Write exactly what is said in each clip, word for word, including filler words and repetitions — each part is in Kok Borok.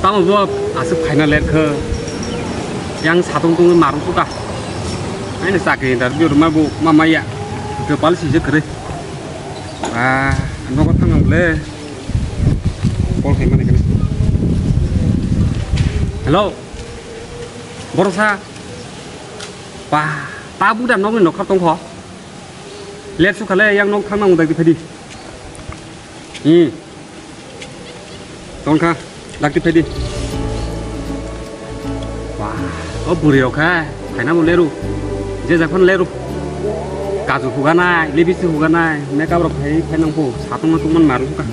Tamo bo aswk phaina ler khe. Yang satung tungwi marung suka. Aini chakri interview rwma bo ma maya. Kepal sijak kwrwi. Ah, nogo thang nang le. Call khai mani kani. Hello. Borosa. Pa, ta buda nokni nokhar tongkho. Ler suka le yang nok thang nang dagi phedi. Hmm. Tongkha, dakti phedi. Wah, o buri rok kha, phaina bo leru. Je jakhon leru. Kaju huganai, libisi huganai, makeup rok khai, khai nang pho, satung no tungman maru kha.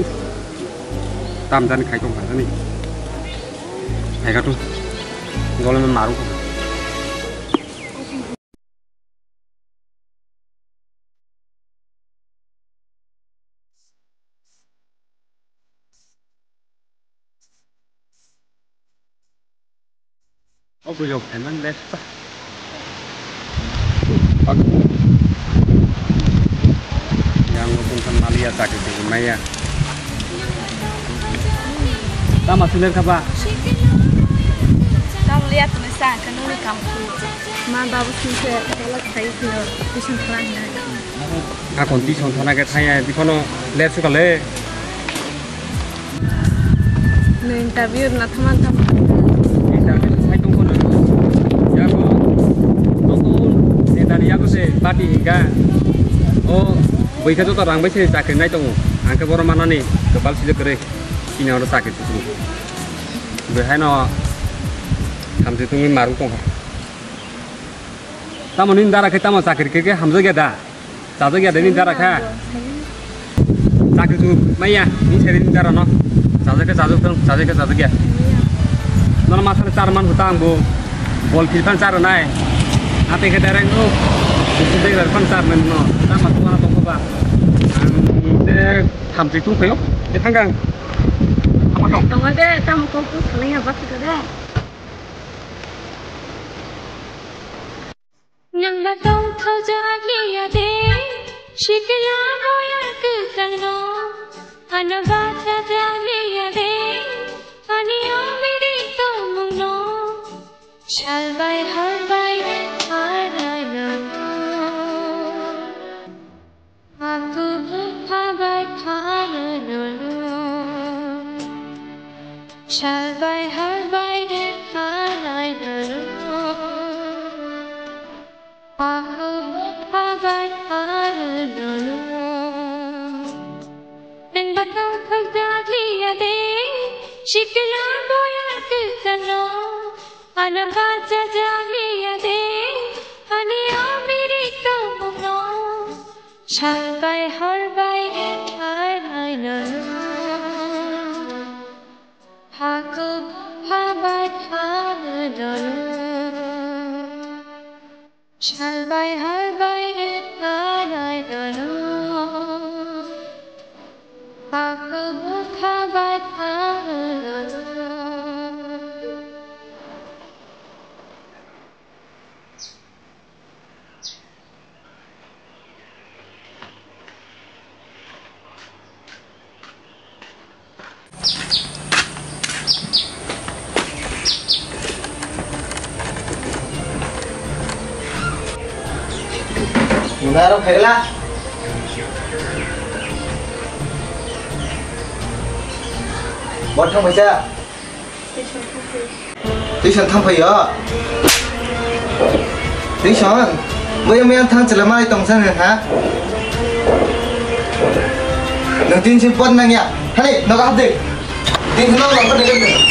Uff. Tam jani khai tong kha jani. Hai kha tu. Golem maru kha. O bwrwi rok phaimani le. Yang bo tongkha maliya chakri tongwi maya. Tama siler kha ba? Tamo liya tini sa khe nini kam khu. Ma babu sing khe wala khai khe tuition khlai hinai. Akon tuition thana khe thaya biphano ler suka le. Nini interview rwna thangma thangma. Interview sai tongkho no. Yago nokon netani yago se party hinga. O bwikha joto rang bai se chakri nai tongo. Ang khe boro manani kwpal sijak kwrwi. Chini oro chakri tubu. Bwhaino hamsi tungwi marung tongkha. Tamo nini dara khe tamo chakri khe khe hamjakya da? Chajakya de nini dara kha? Chakri tu maya, nini seri nini dara no. Chajakya chajakthung, chajakya chajakya. Nono masale char man huta ang bo. Bol phil phan char nai. Ate khe direct no. Kusu de bar phan char nai no. Tamo tu mana tongkho ba? Ang de hamsi tung phayo. De thangkha ang. Tamo tong. Tongo de, tamo kok tu salai ha bak de. Nwng ba tongthokjak liya de, sikla boya kwchangno. Ano bachajak liya de, ani o biri tongmungno. Sal bai hor bai pharano. Haku bwkha bai pharano. Sal bai hor bai de pharano. Haku bwkha bai pharano. Nwng ba tongthokjak liya de, sikla boya kwchangno. Ano bachajak liya de, ani o biri tongmungno. Sal bai hor bai de pharano. Haku bwkha bai pharano. Sal bai hor bai de pharano. Haku bwkha bai pharano. Naro khaila. Bo thang paisa. Tuition thang phai o. Tuition. Boya maya thang chwla mai tong san ha. Nang tin sin pot nang ya. Hani, noga hap de. Tin sin noga hap de.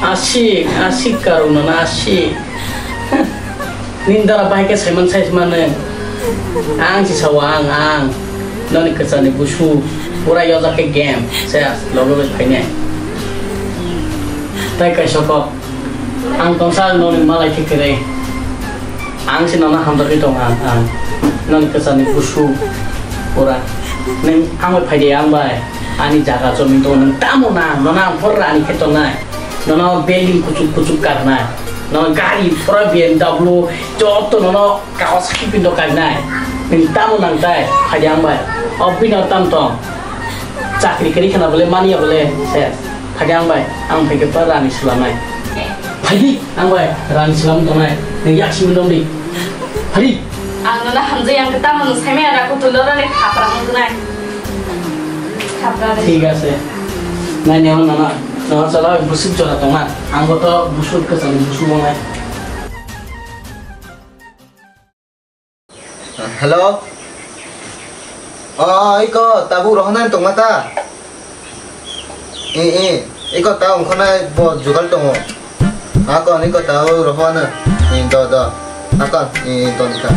Asik, asik karuna na asik. Nindara bahai ke saiman sai mane. Ang si sawa ang ang. Noni kecani busu. Pura yoja ke game. Saya logo be paine. Tai kai soko. Ang tongsa noni malai khe kwrwi. Ang se nono hamjakgwi tongo ang, ang. Nang kwchani busu ora. Nang ang bai phaidi ang bai. Ani jaga jomin tongo nang tamo nang, nono ang porra ani khe tongnai. Nono building kuchuk kuchuk karnai. Nono gari pura B M W joto nono kaos kipindo karnai. Nang tamo nang tai phaidi ang bai. Obino tam tong. Chakri kari khana bole mania bole se. Phaidi ang bai. Ang phaikhe pa rani slamai. Phaidi ang bai rani slam tongnai. Nang yak simi dong di. Phaidi. Ang nono hamjai ang kwtang mano saimaya da kutu lorani khapra wngkhnai. Khapra de. Thik ase. Nai neo nono, nono chala busuk jora tongma. Ang bo to busuk kwchang busuk wngnai. Hello. O, iko tabuk rohonani tongma ta? I, i, iko ta ongkhornai bo jugal tongo. Akon iko ta o roho ano. I, do, do. Akon, i, i, do nika.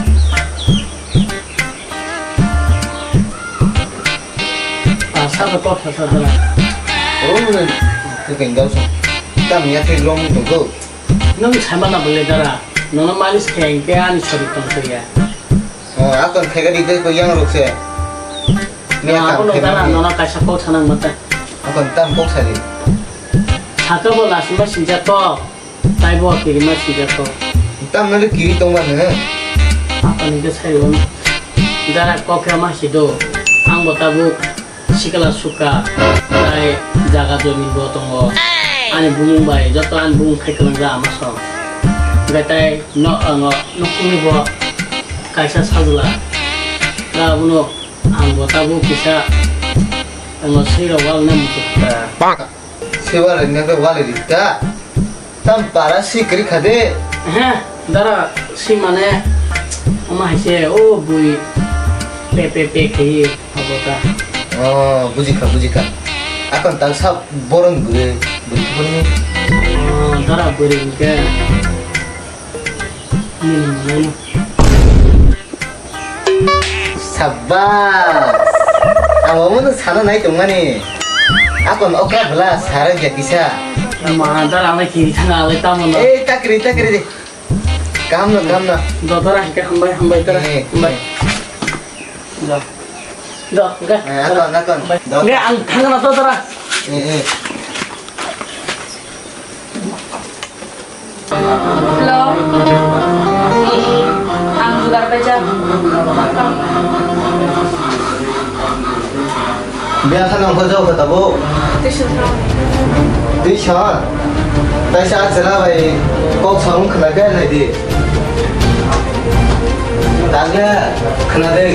Ah, saka kok sasa dara. Oh, kekeng dau song. Tam ya khe long tongko. Nwng saimano bwle dara, nono malis khe hwnkhe ani sori tong khe ya. Oh, akon khaikha di tei koi yang rok se. Ni akon khaikha dara, nono kaisa kok sana mata. Akon tam kok sadi. Saka bo lasimba sinja to, tai bo kirima sinja to. Tam nang kiri tong ba nang. Akon ni sai bo. Dara kok khe ma si do. Ang bo tabuk. Sikla suka, tai jaga jomin bo tongo. Ani bumung bai, joto ani bumung khai kwlang ja ama song. Hwnkhe tai no, ano, nukungni bo kaisa sajla. Da abono ang bo tabuk kisa, ano, swi rok walna muchung kha. Swi walna khe wali rikha. Tam para si kwrwi kha de. He, dara si mane, omo hai se, o bui pe pe pe khe abo ta. Oh, buji kha, buji kha. Akon ta sa boron bui, bui bui. Oh, dara bui ke. Sabas. Ang omo no sana nai tongmani. Akon okra bwla sara ya kisa. Ma dar ang kiri thanga alai tamo no. Eh, takri, takri de. Kaham no, kaham no. Do dara hike hambai, hambai dara. Eh, hambai. Eh. Do. Do, enggak. Eh, akon, akon. Do. Enggak, ang thanga na do dara. Eh, eh. Hello. Ang jugar baja. Biya khana ongkha jao kha tabuk. Tuition. Tuition. Taisa achela bai kok samung khna khe nai di. Dagle khna de.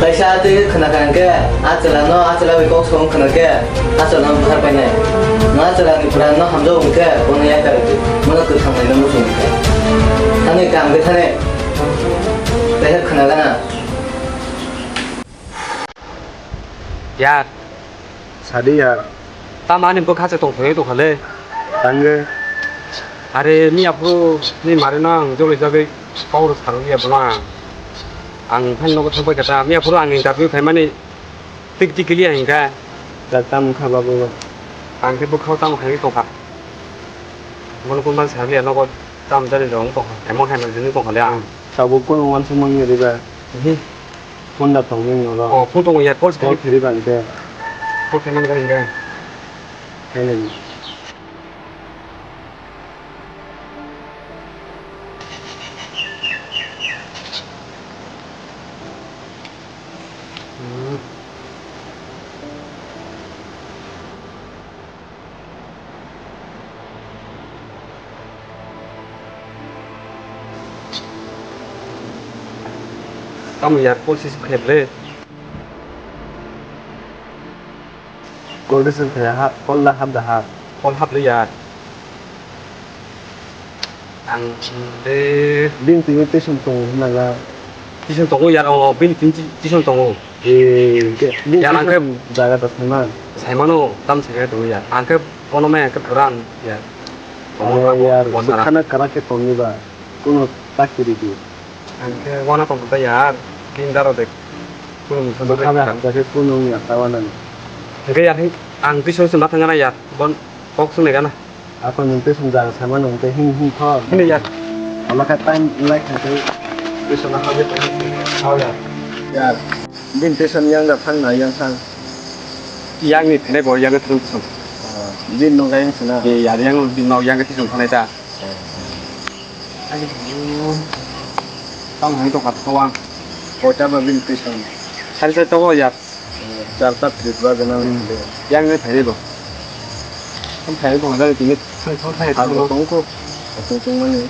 Taisa ate khna kha hwnkhe, achwla no, achwla bai kok song khna khe, achwla no buthar painai. No achwla ni pura no hamjao hwnkhe, bono yakar di, bono kwthang nai no muchung hwnkhe. Thani kam khe thani, taisa khna gana. Yar. Sadi ya. Tamo ani bwkha se tongthokgwi tongkha le. Tangwi. Are miya phuru ni mari no ang joli jagwi kok rw sarw ya buma. Ang phai nogo thangbai kha ta. Miya phuru ang interview khaimani tik tik kiliya hinkha. Tak tamo kha babu. Ang khe bwkha tamo khaigwi tongkha. Bono kun man sarw ya nogo tamo jani rong tongkha. Emon hai man jani tongkha le ang. Tabuk kun wansuk mangni riba. Hi. Phone da tongwi noro. Oh, phone tongo ya, call Call kiri. Khiri bang de. Call kiri bang de. Hello. Hmm. Tamo yar call sisi khe ble. Call receive khe ha, call la hap da ha. Call hap le yar. Ang de. Bini twi tuition tongo hwnna la. Tuition tongo yar, o, bini twi tuition tongo. Eh, ke, bu-, ya, bu-, ang khe jaga ta thangna. Saimano, tam se khe tongo ya. Ang khe bono mai ang khe pura ang ya. Oh, ya, bon sara. Khana kara khe tongni ba. Kuno takiri di. Ang khe wana tong ta ya. Din daro de. Kuno musa. Bwkha bai hamjak khe kuno ya tawana ni. Hingke ya, ang twi song se ma thangana ya. Bon kok sung ne gana. Ako nwng tei swngjak, saimano nwng tei him him kho. Hini ya. Ama khe time lai kha tei. Yar. Bini tesan yang da thang na yang thang. Yang ni thene bo yang thang thang. Ah, bini nong yang sana. Ye yar yang bini nong yang thang thang ta. Tamo hai to kat to ang. Kota ba bini tesan. Sari sari to ya. Char ta trip ba gana. Yang ni thai bo. Thang thai bo da tini. Thang thang thai. Tong ko. Tong tong mani.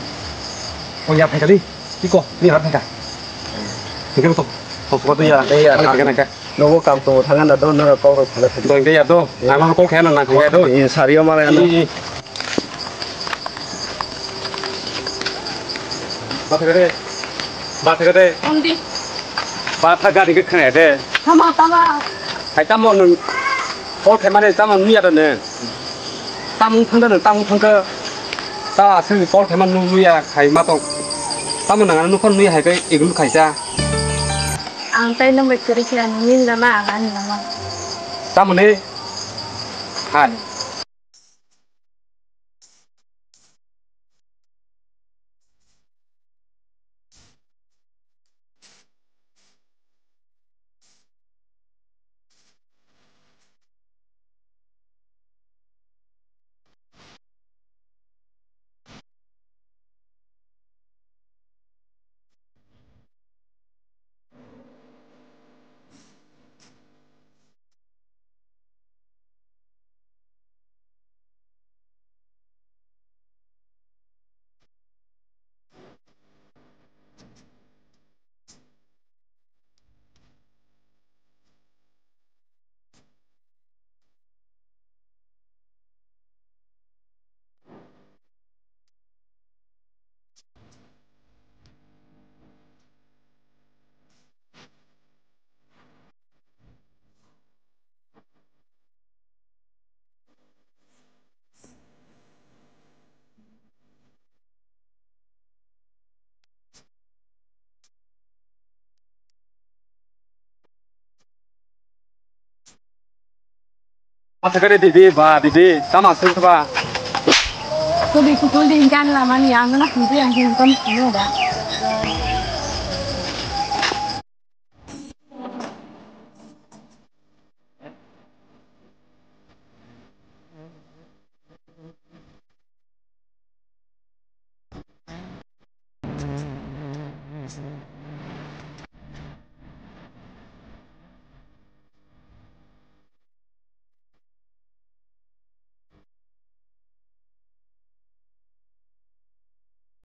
Oh ya thai kali. Tiko, ni har thangka. Tiko to, to to ya. Eh, ya. Thangka thangka. Nogo kam to thangka na do, no kok rok phala. Do ya do. Ang no kok khana na thangka do. Eh, sari o mala na. Ba thangka de. Ba thangka de. Ondi. Ba thangka de khana de. Tama tama. Hai tamo nung. Kok khe mane tamo nuya de ne. Tamung thangda no, tamung thangkha. Ta aswk call khaima nukya khai ma tong. Tamo nang ano nukhon nui hai khe ignore khaisa. Ang tai nang bai kwrwi khe ani min lama ang ani lama. Tamo ne? Hai. Masa kare didi ba didi tama sengkha ba. Kudi kutul din kan lamani ang na kudu yang kudu kan kudu da.